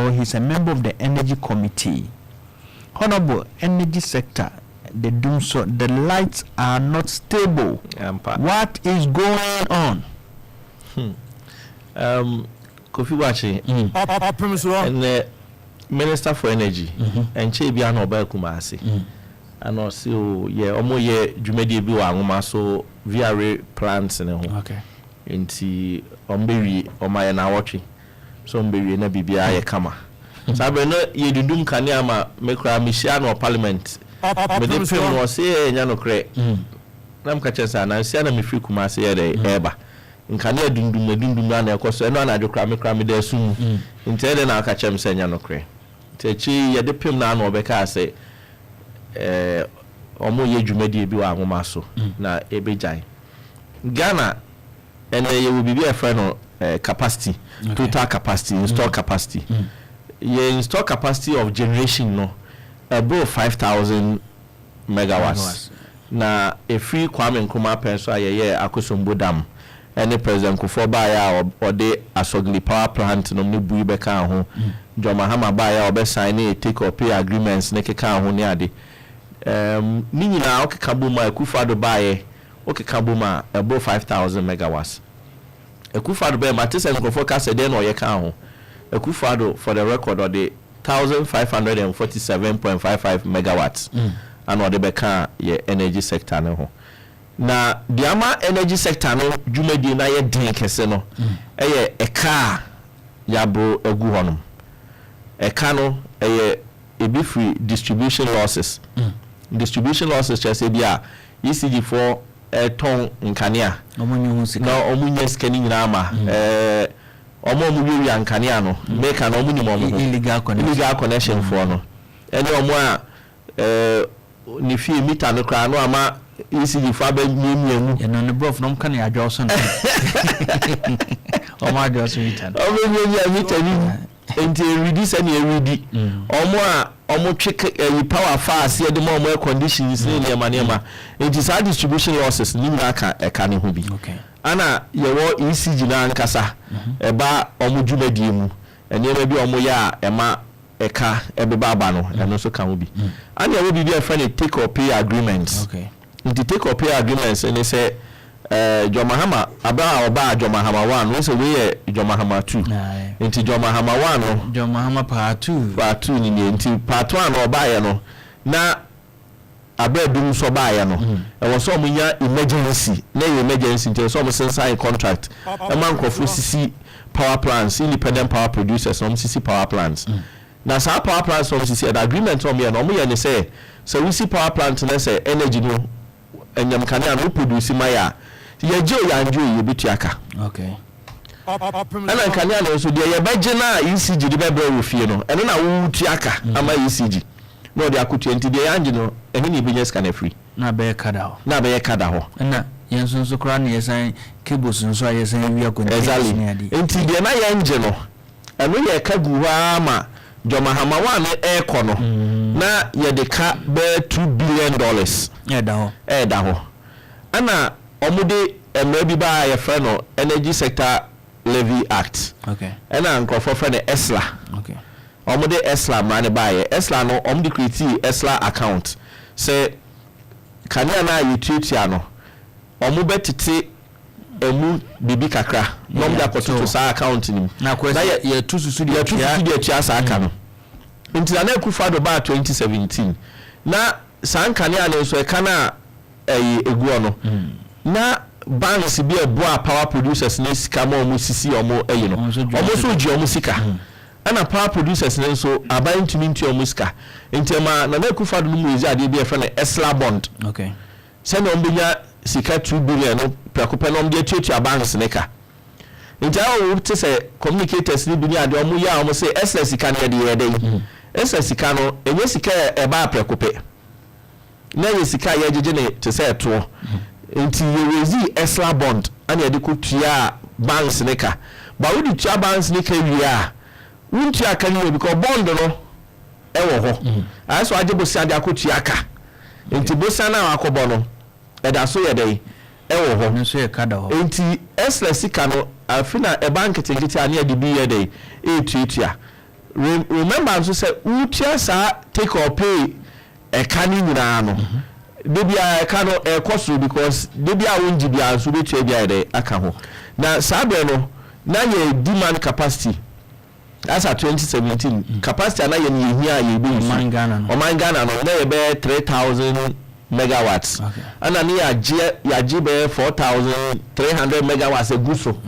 Or he's a member of the energy committee. Honorable, energy sector, the doom, so the lights are not stable. Ampa. What is going on? Kofi Boakye, ɛnɛ Minister for Energy ɛnkyɛn bi ana ɔbaa Kumase ana ɔsi o yɛ ɔmo yɛ dwumadie bi wɔ ahoma so, VRA plants ne ho. Nti ɔmo bɛwie, ɔmo ayɛ n'awɔtwe so ɔmo bɛwie na biribiara yɛ kama. Saa bɛrɛ no yɛdudum kanea ma mekura mehyia no wɔ parliament, mede pem no, ɔse yɛ ɛnya nokorɛ na mka kyerɛ sɛ anansia na mefiri Kumase yɛ dɛ ɛɛba, nkanea dundum adundum ana ɛkɔ so. Ɛno anadwo kora me kora meda asu mu, nti ɛdɛ na aka kyerɛ m sɛ ɛnya nokorɛ. Nti akyi yɛde pem no ana ɔbɛkaa sɛ ɔmo yɛ dwumadie bi wɔ ahoma so na ɛbɛgyae. Ghana ɛnɛ yɛwɔ biribi a yɛfrɛ no capacity, total capacity, install capacity. Yɛ install capacity of generation no ɛboro 5,000 megawatts. Megawatts. Na ɛfiri Kwame Nkrumah pɛn so a yɛyɛ Akosombo Dam, ɛne President Kufuor baeɛ a ɔde Asogli Power Plant nom ne bui bɛka ho, John Mahama baeɛ a ɔbɛsign ne take or pay agreements ne keka ho ne ade ne nyinaa wokeka bom a, Akufo-Addo baeɛ, wokeka bom a ɛboro 5,000 megawatts. Akufo-Addo bɛyɛ mate sɛ nkurɔfoɔ ka sɛ deɛ na ɔyɛ ka ho. Akufo-Addo, for the record, ɔde 1,547.55 megawatts ana ɔde bɛka yɛ energy sector ne ho. Na deɛ ama energy sector no dwumadie no ayɛ den kɛse no ɛyɛ ɛka a yɛaboro agu hɔnom. Ɛka no ɛyɛ ebi firi distribution losses. Distribution losses kyerɛ sɛ bi a ECG foɔ ɛtɔn nkanea ɔmo nye ho sika na ɔmo nya sika no nyinaa ma ɔmo a ɔmo wiawia nkanea no meka no, ɔmo nim ɔmo ho. Illegal connection. Illegal connection foɔ no ɛne ɔmo a ne fie meter no koraa no ama ECG foɔ abɛ miamia mu. Yɛno ne borɔfo na ɔmo ka ne adwa so no, ɔmo adwa so meter no. Ɔmo miamia meter ni mu nti eridi sɛnea eridi. Ɔmo a ɔmo twe ɛyi power fa aseɛ de ma ɔmo air conditions ne nneɛma nneɛma. Nti saa distribution losses ne nyinaa ka ɛka ne ho bi. Ana yɛwɔ ECG na ankasa ɛba ɔmo dwumadie mu, nneɛma bi a ɔmo yɛ a ɛma ɛka ɛbɛba aba no, ɛno nso ka ho bi. Ana yɛwɔ biribi a yɛfrɛ no take or pay agreements. Nti take or pay agreements ne sɛ John Mahama abira a ɔbaa, John Mahama one no, sɛ wei yɛ John Mahama two. Nti John Mahama one no, John Mahama part two. Part two ni nie. Nti part one na ɔbaayɛ no na abira dum nso ɔbaayɛ no, ɛwɔ sɛ ɔmo nya emergency na ɛyɛ emergency, nti ɛwɔ sɛ ɔmo sensan contract ɛma nkurɔfoɔ sisi power plants, independent power producers na ɔmo sisi power plants. Na saa power plants na ɔmo sisi ɛda agreement a ɔmo yɛ no, ɔmo yɛ ne sɛ wosi power plant na sɛ energy no ɛnyam kanea no wo produce ma yɛ a, yɛgye o yɛangye o, yɛbɛtua ka. Ɛna nkanea no nso deɛ yɛbɛgye no a ECG de bɛbrɛ wɔ fie no, ɛno na wotua ka ama ECG na ɔde akotua. Nti deɛ yɛangye no, ɛhe ne yɛbɛnya sika no afiri? Na bɛyɛ kada hɔ. Na bɛyɛ kada hɔ. Ɛna yɛn nso koraa na yɛsan cables nso a yɛsan wia containers ne ade. Nti deɛ na yɛngye no, ɛno yɛ ka gu hɔ ara ma John Mahama wa no ɛrekɔ no na yɛde ka bɛyɛ $2 billion ɛda hɔ. Ɛɛda hɔ. Ɛna ɔmode mmerɛ bi baa a yɛfrɛ no Energy Sector Levy Act, ɛna nkurɔfoɔ frɛ no ESLA. Ɔmode ESLA mmara no baayɛ. ESLA no, ɔmode create ESLA account sɛ kanea no a yɛtuatua no, ɔmo bɛtete ɛmu biribi kakra na ɔmode akɔtoto saa account no mu. Na akɔ Na sɛ yɛtu susu deɛ yɛtu tua susu deɛ tua saa aka no. Nti Nana Akufo-Addo baa 2017 na saa nkanea no nso ɛka no a ɛyɛ eguɔ no, na banks bi a ɛboa power producers ne sika ma ɔmo sisi ɔmo ɛyi no, ɔmo nso gye ɔmo ɔmo nso gye ɔmo sika. Ɛna power producers ne nso aban ntumi ntua ɔmo sika, nti ɛma Nana Akufo-Addo no mu ezi adeɛ bi a yɛfrɛ no ESLA bond, sɛnea ɔmo bɛnya sika 2 billion no prɛko pɛ na ɔmo de atuatua banks ne ka. Nti ayɛ wɔn te sɛ communicators ne bi ne adeɛ ɔmo yɛ a ɔmo sɛ ESLA sika no yɛde yɛ dɛ. ESLA sika no ɛnyɛ sika a ɛbaa prɛko pɛ, na yɛ sika a yɛgyegye ne te sɛ ɛtoɔ. Nti yɛwɛzi ESLA bond ɛna yɛde kɔ tua banks ne ka. Ba wode tua banks ne ka wie a, wontua ka no wie because bond no ɛwɔ hɔ. Ayɛ sɛ wagye bosia de akɔ tua ka, nti bosia no a wakɔbɔ no ɛda so yɛ dɛn ɛwɔ hɔ. Ɛno nso yɛ kada hɔ. Nti ESLA sika no afi na ɛba nketenkete a ne yɛde bi yɛ dɛn ɛɛtuatua. Remember nso sɛ wotua saa take or pay ɛka no nyinaa no, de biara ɛka no ɛkɔ soro, because de bi a wongye biara nso wobɛtua bi ayɛ dɛ aka ho. Na saa berɛ no na yɛ demand capacity as at 2017, capacity a na yɛ no yɛhia a yɛbɛyi so Ɔman Ghana no. Ɔman Ghana no, na yɛbɛyɛ 3000 megawatts, ɛna ne yɛagye bɛyɛ 4300 megawatts agu so.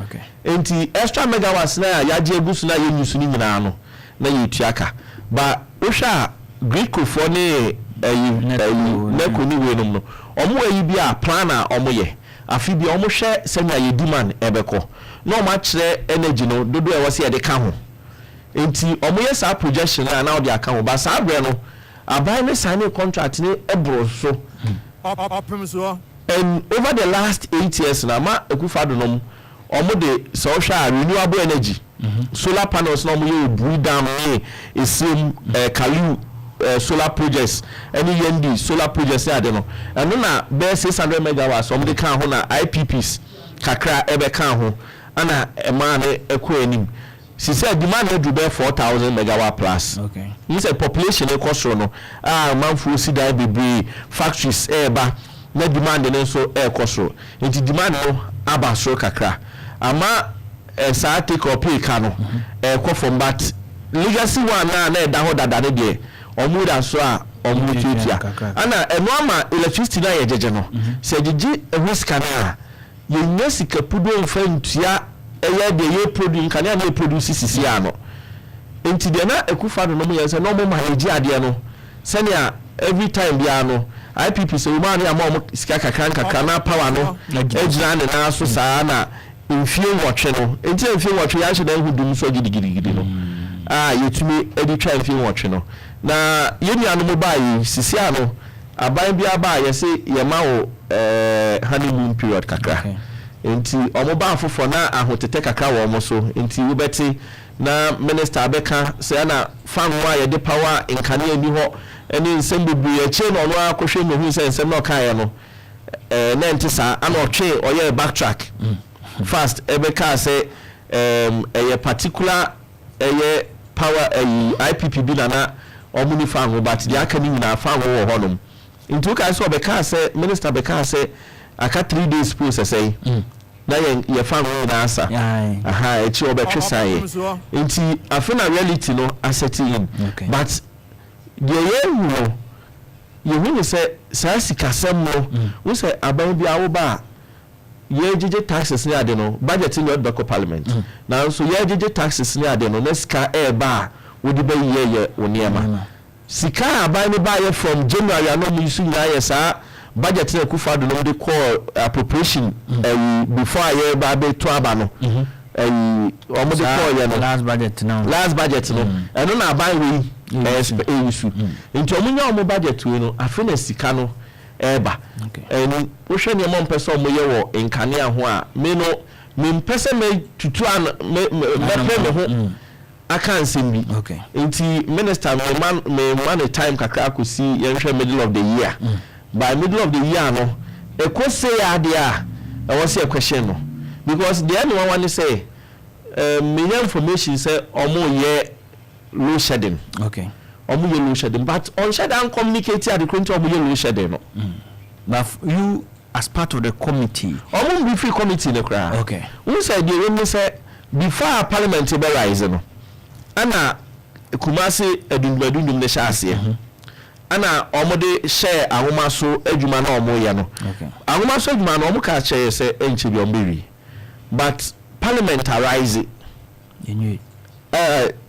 Nti extra megawatts na yɛagye agu so na yɛnyi so no nyinaa no na yɛtua ka ba. Wohwɛ a, GRIDCofoɔ ne ɛyi Neco. Ɛyi NECO ne weinom no, ɔmo ayi bi a plan a ɔmo yɛ afi bi a ɔmo hwɛ sɛnea yɛ demand ɛbɛkɔ na ɔmo akyerɛ energy no dodoɔ a ɛwɔ sɛ yɛde ka ho. Nti ɔmo yɛ saa projection a na ɔde aka ho ba. Saa berɛ no aban ne sign contract ne ɛboro so. Ɔpem soɔ. And over the last 8 years na ama Akufo-Addo nom ɔmo de sɛ ɔhwɛ a, renewable energy, solar panels na ɔmo yɛ Oburi Dam ne Esiem, Kaleo solar projects ɛne Yendi solar projects ne ade no, ɛno na bɛyɛ 600 megawatts ɔmo de ka ho, na IPPs kakra ɛbɛka ho, ɛna ɛmaa ne ɛkɔ anim sisi a demand no duru bɛyɛ 4000 megawatt plus. N sɛ population kɔ soro no a, amanfoɔ si dan bebree, factories ɛɛba, na demand no nso ɛɛkɔ soro. Nti demand no aba soro kakra ama saa take or pay ka no ɛɛkɔ fam, but legacy one na ɛda hɔ dada ne deɛ, ɔmo da so a ɔmo tuatua. Kakra. Ɛna ɛno ama electricity no ayɛ gyegye no sɛ gyegye ɛho sika no a yɛnya sika pudo mfa ntua ɛyɛ deɛ yɛ produce nkanea no yɛ produce sisi ano. Nti deɛ na Akufo-Addo no mo yɛ sɛ na ɔmo manage adeɛ no sɛnea every time biara no IPP sɛ wɔn a ne ama ɔmo sika kakra nkakra na power no agyina ne nan so saa na mfie 8 no. Nti na mfie 8 yɛahyɛ dɛ nhu dum so gidigidigidi no a yɛtumi de twa mfie 8 no. Na yɛn nuanom baa yi sisi ano, aban bi aba a yɛsɛ yɛma wo honeymoon period kakra. Nti ɔmo baa foforɔ na ahotetɛ kakra wɔ ɔmo so. Nti wobɛte na minister bɛka sɛ ɛna fan ho a yɛde power nkanea ni hɔ ɛne nsɛm bebree. Akyire na ɔno akɔhwɛ mu ohun sɛ nsɛm na ɔkaeɛ no na ɛnte saa, ana ɔtwe ɔyɛ backtrack fast ɛbɛka sɛ ɛyɛ particular ɛyɛ power ɛyi IPP bi nana ɔmo ni fan ho, but deɛ aka ne nyinaa fan ho wɔ hɔnom. Nti wokae sɛ ɔbɛka sɛ minister bɛka sɛ aka 3 days po sɛsɛyi na yɛn yɛ fan ho nyinaa asa. Aha akyi ɔbɛtwe saa yɛ. Nti afe na reality no aset in. But deɛ yɛhu no, yɛhu ne sɛ saa sikasɛm no wo sɛ aban bi awoba a yɛgyegye taxes ne ade no, budget ne ɔde bɛkɔ parliament, nanso yɛgyegye taxes ne ade no na sika ɛɛba a wode bɛyɛ yɛ wo nneɛma. Sika a aban no baayɛ from January a na ɔmo yi so nyinaa yɛ saa budget na Akufo-Addo nom de kɔɔ appropriation ɛyi before a yɛreba abɛto aba no, ɛyi ɔmo de kɔɔ yɛ no. Last budget no. Last budget no, ɛno na aban wei ɛyɛ ɛyi so. Nti ɔmo nya ɔmo budget wei no, afe na sika no ɛɛba. Ɛni wohwɛ nneɛma mpɛ sɛ ɔmo yɛ wɔ nkanea ho a, me no me mpɛ sɛ me tutu ano me me mɛpɛ me ho aka nsɛm bi. Nti minister me ma ne time kakra akɔsi yɛnhwɛ middle of the year. By middle of the year no, ɛkɔ se adeɛ a ɛwɔ sɛ ɛkɔhyɛn no, because deɛ ɛne wawa ne sɛ menya information sɛ ɔmo yɛ load shedding. Ɔmo yɛ load shedding, but ɔnhyɛ da communicate ade koro nti ɔmo yɛ load shedding no. But you as part of the committee. Ɔmo mbi free committee no koraa. N sɛ deɛ wɔm ne sɛ before parliament bɛ rise no, ɛna Kumasi adundum adundum ne hyɛ aseɛ, ɛna ɔmo de hyɛ ahoma so adwuma na ɔmo yɛ no. Ahoma so adwuma no, ɔmo ka kyerɛ yɛ sɛ ɛnkyɛ bi ɔmo bɛwie, but parliament arise. Yɛnwie.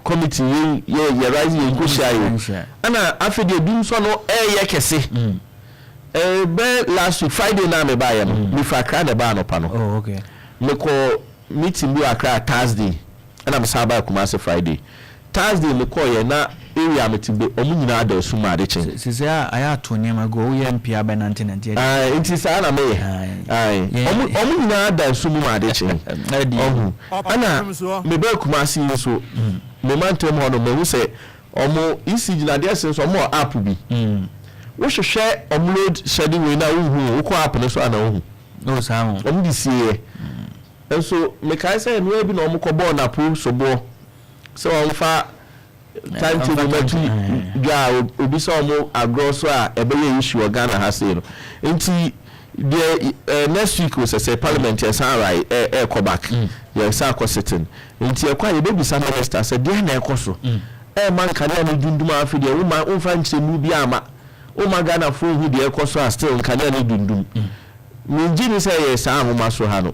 Committee yɛ rise yɛn nko hyia yɛ. Nhyia. Ɛna afei deɛ dum sɔ no ɛyɛ kɛse. Bɛ last week Friday na me baayɛ no, mefa Accra na ɛbaa anɔpa no. Mekɔ meeting bi wɔ Accra Thursday, ɛna mesan baa Kumasi Friday. Thursday mekɔɔyɛ na area mete be ɔmo nyinaa da esum ade kye. Sisi a ayɛ ato nneɛma gu woyɛ mpia bɛnante nante. Ayi, nti saa na meyɛ. Ayi, ɔmo nyinaa da esum mu ade kye. Ɛdi. Ɔho ɛna mebɛɛ Kumasi yi nso, me mantam hɔ no, mehu sɛ ɔmo ECG na adeɛ sen so ɔmo wɔ app bi. Wohwehwɛ ɔmo load shedding wei na wohu, wokɔ app no so ana wohu. O saa ho. Ɔmo de sie yɛ nso mekae sɛ nnua bi na ɔmo kɔ bɔɔ napo soboɔ sɛ ɔmfa. Timetable mɛtu dwa a obi sɛ ɔmo agorɔ so a ɛbɛyɛ issue wɔ Ghana ha sei no. Nti deɛ next week o, sɛ parliament yɛsan ara ɛɛkɔ back, yɛsan akɔ sitting. Nti ɛkɔ a, yɛbɛbisa minister sɛ deɛ na ɛkɔ so ɛɛma nkanea no dundum a, afei deɛ woma womfa nkyerɛmu bi ama woma Ghanafoɔ hu deɛ ɛkɔ so a, still nkanea no dundum. Mengye ni sɛ yɛ saa ahoma so ha no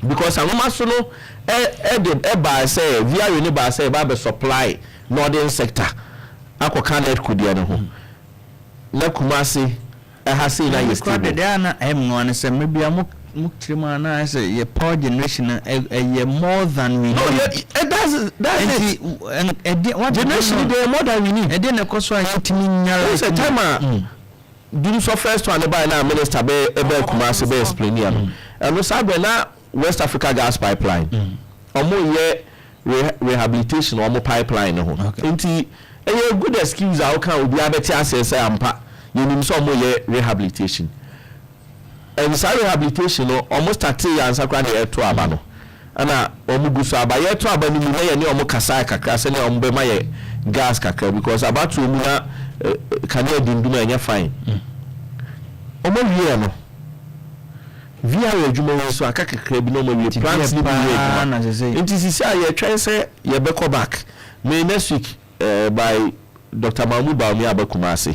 because ahoma so no ɛde ɛbaa sɛ VRA ne baa sɛ ɛba abɛ supply northern sector akɔka NEDCO deɛ no ho na Kumase ɛha sei na yɛ stable. Deɛ ana ɛyɛ mmoa no sɛ mmebia mo kyerɛ mu ana sɛ yɛ power generation no ɛyɛ more than we No, need. Yeah, that's it. Nti ɛdeɛ what Generation deɛ, more than we need. Ɛdeɛ na ɛkɔ so a yɛntumi nya? Ɛyɛ sɛ time a dumsɔ first one ba na minister bɛ ɛbɛ Kumase bɛ explain ya no, ɛno saa bɛ na West Africa Gas Pipeline ɔmo yɛ rehabilitation ɔmo pipeline no ho. Nti ɛyɛ good excuse a ɔka obi abɛte aseɛ sɛ ampa yɛnim sɛ ɔmo yɛ rehabilitation, and saa rehabilitation no ɔmo start yɛ ansa koraa na yɛto aba no, ɛna ɔmo gu so aba. Yɛto aba no mu na yɛne ɔmo kasa kakra sɛnea ɔmo bɛma yɛ gas kakra, because abatoɔ mu na kanea dundum a ɛnyɛ fine. Ɔmo awie no, VRA adwuma yi nso aka kakra bi na ɔmo awie plant no bi wie adwuma. Nti sisi a yɛtwɛn sɛ yɛbɛkɔ back may next week by Dr Mahmood Bawumia aba Kumase.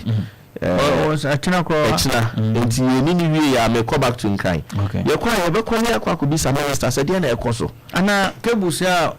Ɛkyina koraa. Ɛkyina. Nti yɛni ni wie yɛ a, mekɔ back to Nkran. Yɛkɔ a, yɛbɛkɔ ne akɔ akɔbisa minister sɛ deɛ na ɛkɔ so. Ana cables a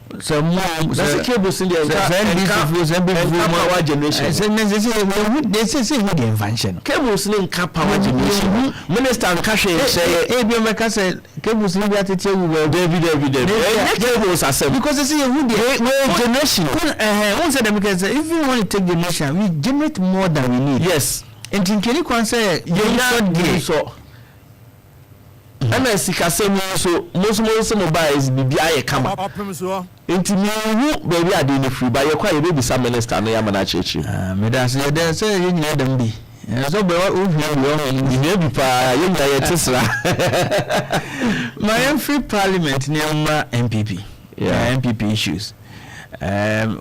sɛ mo na sɛ cables deɛ nka sɛ NDC fo, sɛ NPP fo nka power generation. Sɛ ehu deɛ nfa nhyɛ no. Cables ne nka power generation, minister nka hwee nhyɛ yɛ. Ebi ɔmɛka sɛ cables ne bi atete agu baabi. Dabi, dabi, dabi, ɛnyɛ cables asɛm. Because sɛ ehu deɛ wei generation. Ɛhɛn, wọn sɛ dɛm kɛ sɛ even when you take generation, we generate more than we need. Nti nkeni kwan sɛ yɛnya deɛ sɔ ɛna sikasɛm yi nso mo nso mo nso mo ba yɛ biribi ayɛ kama. Ɔpem soɔ. Nti mihu baabi ade no firi ba. Yɛkɔ a, yɛbɛbisa minister no yɛama no akyerɛkyerɛ. Meda ase. Yɛdɛ sɛ yɛn nyinaa dɛm bi sɛ ɔbɛ wohia bi ɔho. Yɛhia bi paa, yɛn nyinaa yɛte sra. Ma yɛmfiri parliament ne ɛmmra NPP. NPP issues.